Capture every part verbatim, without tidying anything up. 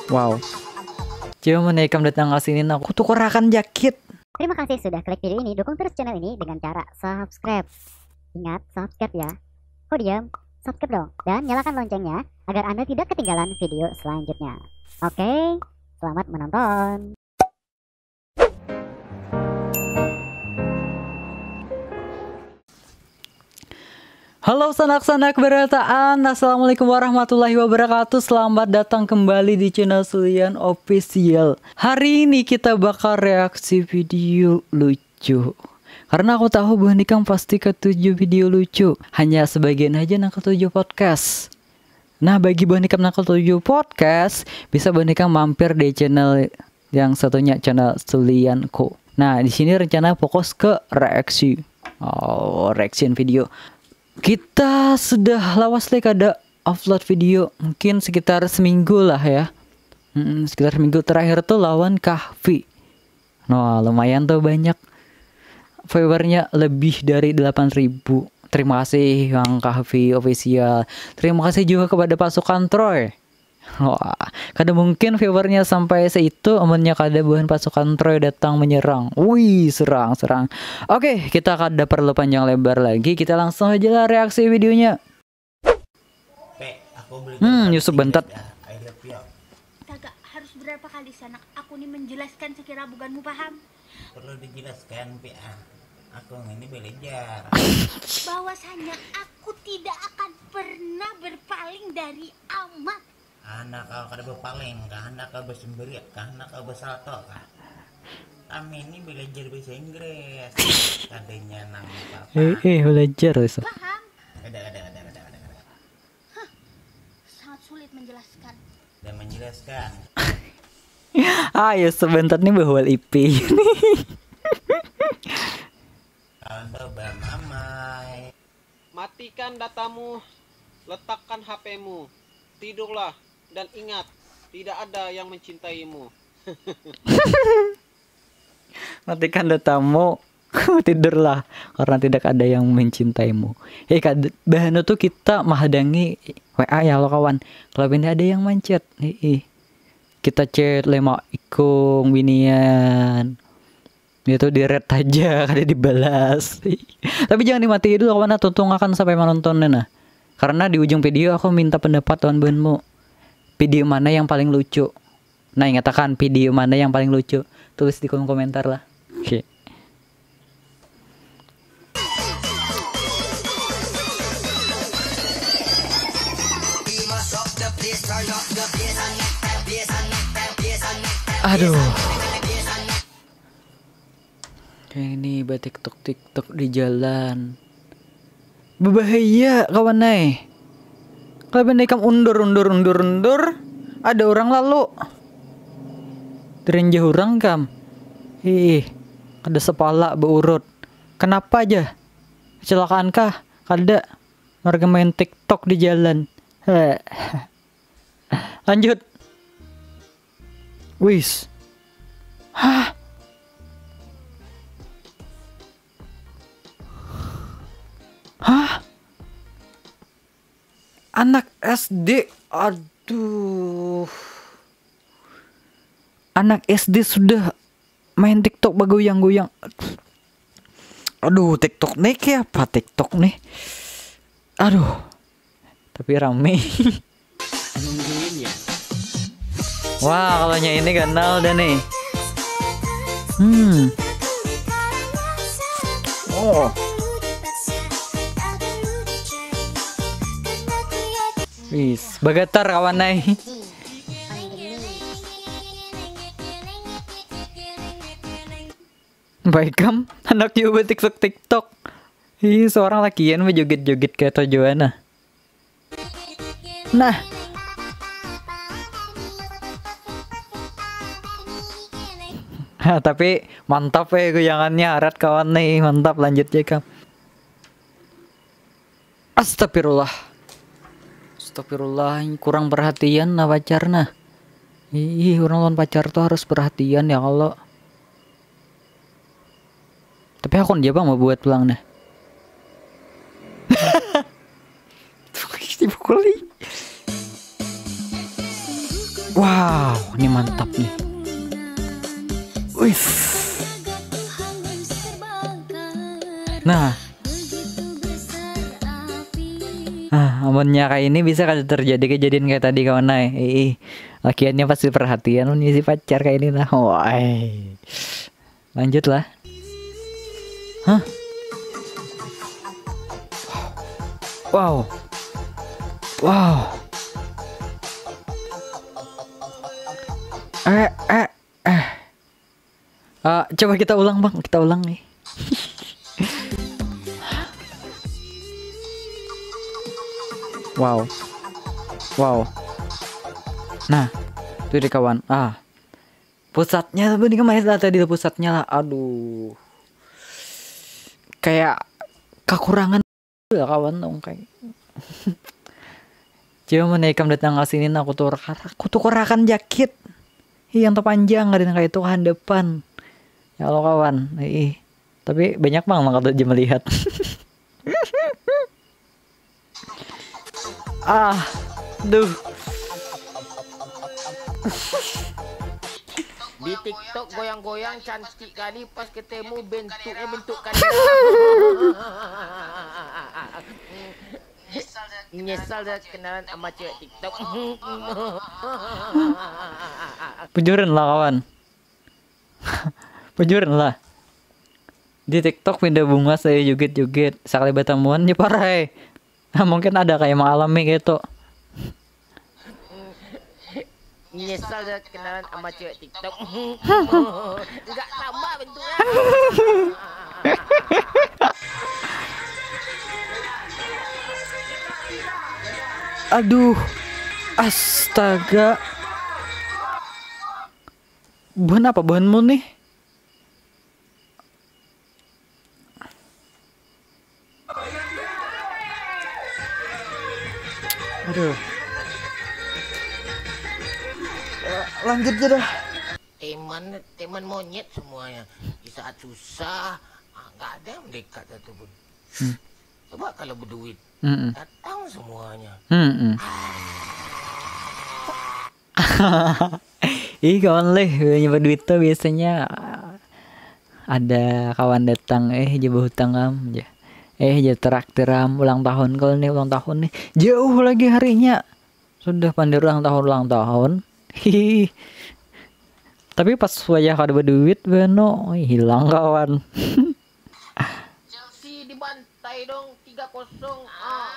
Wow. Coba mana ikam datang ke sini, nah, aku tukarakan jakit. Terima kasih sudah klik video ini. Dukung terus channel ini dengan cara subscribe. Ingat, subscribe ya. Kok diam? Subscribe dong. Dan nyalakan loncengnya agar Anda tidak ketinggalan video selanjutnya. Oke, selamat menonton. Halo sanak-sanak berataan, Assalamualaikum warahmatullahi wabarakatuh. Selamat datang kembali di channel Sulian Official. Hari ini kita bakal reaksi video lucu. Karena aku tahu bahwa nikam pasti ketuju video lucu. Hanya sebagian aja nang ketuju podcast. Nah, bagi bahwa nikam nang ketuju podcast, bisa bahwa nikam mampir di channel yang satunya, channel Sulianku. Nah, di sini rencana fokus ke reaksi. Oh, reaction video. Kita sudah lawas lagi kada upload video, mungkin sekitar seminggu lah ya. Hmm, sekitar seminggu terakhir tuh lawan Kahfi. Nah, lumayan tuh banyak viewernya, lebih dari delapan ribu. Terima kasih Bang Kahfi Official. Terima kasih juga kepada pasukan Troy. Wah, kada mungkin viewernya sampai seitu amunnya kada buhan pasukan Troy datang menyerang. Wih, serang, serang. Oke, kita kada perlu panjang lebar lagi. Kita langsung aja lah reaksi videonya. Pe, aku beli Hmm, Yusuf Bentat. I love you. Kagak harus berapa kali sanak aku nih menjelaskan sekira bukanmu paham. Perlu dijelaskan, Pe. Ah. Aku ini belajar. Bahwasanya aku tidak akan pernah berpaling dari amat. Anak kau kada berpaling, kah anak kau bersemberiak, kah anak kau bersalto, kah? Kami ini belajar bahasa Inggris. Kadanya nang apa-apa. Eh, eh, belajar, Yusuf. Paham. Kada, kada, kada, kada, kada, kada. Sangat sulit menjelaskan. Dan menjelaskan. Ayo sebentar nih bahwa I P. Kalau bamamai. Matikan datamu, letakkan H P-mu, tidurlah, dan ingat, tidak ada yang mencintaimu. Matikan datamu, tidurlah karena tidak ada yang mencintaimu. Eh, kad, bahanu tuh kita mahadangi W A ya lo kawan. Kalau pindah ada yang mancet, ih, kita chat lema ikung binian. Itu di red aja kada dibalas. Tapi jangan dimati dulu kawan, tuntung akan sampai menontonnya nah. Karena di ujung video aku minta pendapat wan banmu. Video mana yang paling lucu? Nah, ingatakan video mana yang paling lucu? Tulis di kolom komentar lah. Oke. Aduh. Kayak ini batik tok tiktok di jalan. Bebahaya kawan ai. Kalau benda ikam undur undur undur undur, ada orang lalu. Terenjah orang kam. Ih, kada sepala beurut. Kenapa aja? Kecelakaan kah? Kada. Mereka main tiktok di jalan. Heh. Lanjut. Wis. Hah? Hah? Anak S D, aduh. Anak S D sudah main TikTok bagoyang-goyang. Aduh, TikTok nih kayak apa TikTok nih? Aduh. Tapi rame. Wah, kalau ini ganal dah nih. Hmm. Oh. Wis, bagatar kawan ai. Baikam, anak juga TikTok TikTok. Ih, seorang lakian berjoget-joget kayak tojoan nah. Nah. Hah, tapi mantap ya goyangannya, arat kawan nih, mantap, lanjut ya kam. Astagfirullah. Astagfirullah, kurang perhatian nah pacar nah. Ih, orang lawan pacar tuh harus perhatian ya Allah. Tapi aku dia bang mau buat pulang nih. Dipukuli. Wow, ini mantap nih. Wis. Nah. Ah, amunnya kayak ini bisa kada terjadi kejadian kayak tadi, kawan ai. Ih, lakiannya pasti perhatian mun isi pacar kayak ini nah. Wah. Lanjut lah. Hah? Wow. Wow. Eh, eh, eh. Eh, coba kita ulang, Bang. Kita ulang nih. Wow. Wow. Nah, itu deh, kawan. Ah. Pusatnya tuh, ini kemarin lah tadi pusatnya lah. Aduh. Kayak kekurangan lah, kawan, dong, kayak. Coba mana ikam datang ke sini, nah, aku tuh aku tukarakan jakit. Ih, yang terpanjang, ada yang kayak itu ke handapan. Ya Allah, kawan. Ih, tapi banyak bang, maka aja melihat. Ah, duh. Di TikTok goyang-goyang cantik kali, pas ketemu bentuknya bentuk kali. Nyesal dah kenalan sama cewek TikTok. Bujuran lah, kawan. Bujuran lah. Di TikTok pindah bunga saya jugit-jugit. Sekali batamuan nya parai. Nah, mungkin ada kayak mengalami gitu. Nyesal dah kenalan sama cewek TikTok. Enggak sama bentuknya. Aduh. Astaga. Buhan apa buhanmu nih? Aduh. Eh, lanjut aja dah. Teman, teman monyet semuanya. Di saat susah, ah, nggak ada yang dekat satu pun. Hmm. Coba kalau berduit, mm -mm, datang semuanya. Mm -mm. Ih, kawan leh, nyebar duit tuh biasanya ada kawan datang, eh, aja berhutang am, aja, eh, aja traktir am, ulang tahun kalau nih, ulang tahun nih, jauh lagi harinya, sudah pandir ulang tahun, ulang tahun, hihi. Tapi pas wajah kada berduit, beno hilang kawan. Chelsea dibantai dong tiga kosong. Ah.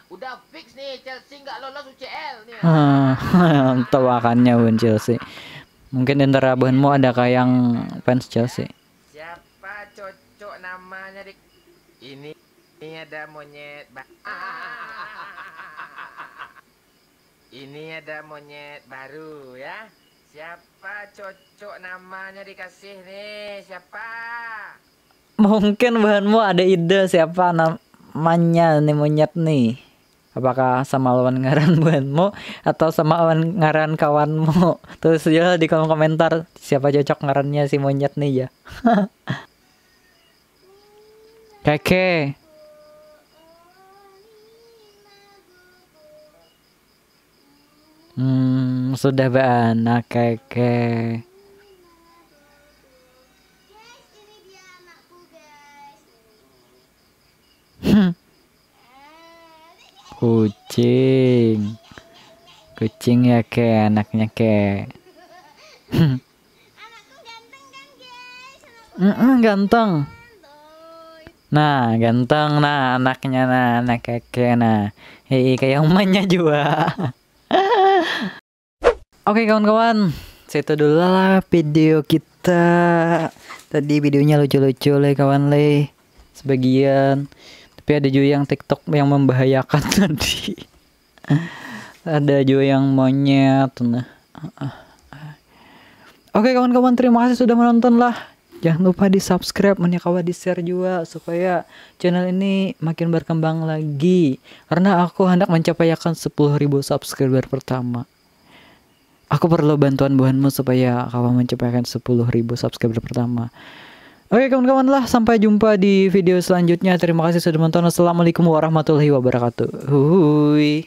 Udah fix nih Chelsea nggak lolos U C L nih. Tawakannya bun Chelsea. Mungkin di antara bahanmu ada kah yang fans Chelsea? Siapa cocok namanya di ini? Ini ada monyet. Ini ada monyet baru ya. Siapa cocok namanya dikasih nih? Siapa? Mungkin bahanmu ada ide siapa namanya nih monyet nih. Apakah sama lawan ngaran bahanmu atau sama lawan ngaran kawanmu? Tulis aja lah di kolom komentar siapa cocok ngarannya si monyet nih ya. Keke. Hmm, sudah baanak keke. Kucing. Kucing ya ke, anaknya ke. Mm-mm, ganteng. Nah, ganteng nah anaknya nah, anak keke nah. Hei, kayak umanya juga. Oke kawan-kawan, segitu dulu lah video kita. Tadi videonya lucu-lucu leh kawan leh sebagian. Tapi ada juga yang TikTok yang membahayakan tadi. Ada juga yang monyet nah. Oke kawan-kawan, terima kasih sudah menonton lah. Jangan lupa di subscribe, manya kawa di share juga supaya channel ini makin berkembang lagi. Karena aku hendak mencapai akan sepuluh ribu subscriber pertama. Aku perlu bantuan buhanmu supaya kawa mencapai akan sepuluh ribu subscriber pertama. Oke kawan-kawan lah, sampai jumpa di video selanjutnya. Terima kasih sudah menonton. Assalamualaikum warahmatullahi wabarakatuh. Hui.